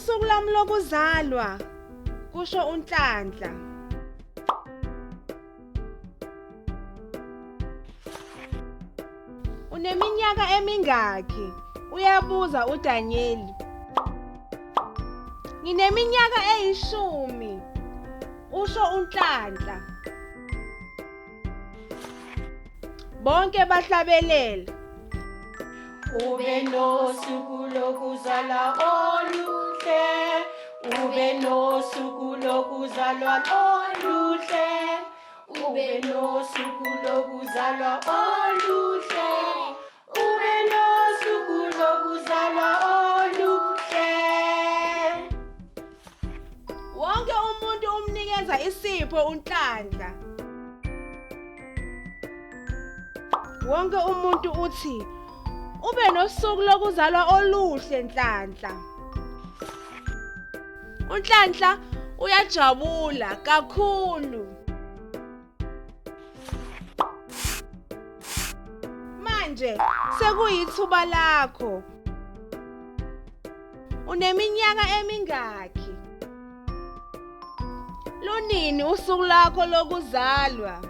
Usuku lwami lokuzalwa, kusho uNhlanhla. Uneminyaka emingaki? Uyabuza uDanyeli. Ngineminyaka eyishumi, usho uNhlanhla. Bonke bahlabelela. Ube nosuku lokuzalwa oluhle, ube nosuku lokuzalwa oluhle, ube nosuku lokuzalwa oluhle, ube nosuku lokuzalwa oluhle. Wonke umuntu umnikeza isipho uNhlanhla. Wonke umuntu uthi ube nosuku lokuzalwa oluhle Nhlanhla. UNhlanhla uyajabula kakhulu. Manje sekuyithuba lakho. Uneminyaka emingaki? Lunini usuku lakho lokuzalwa?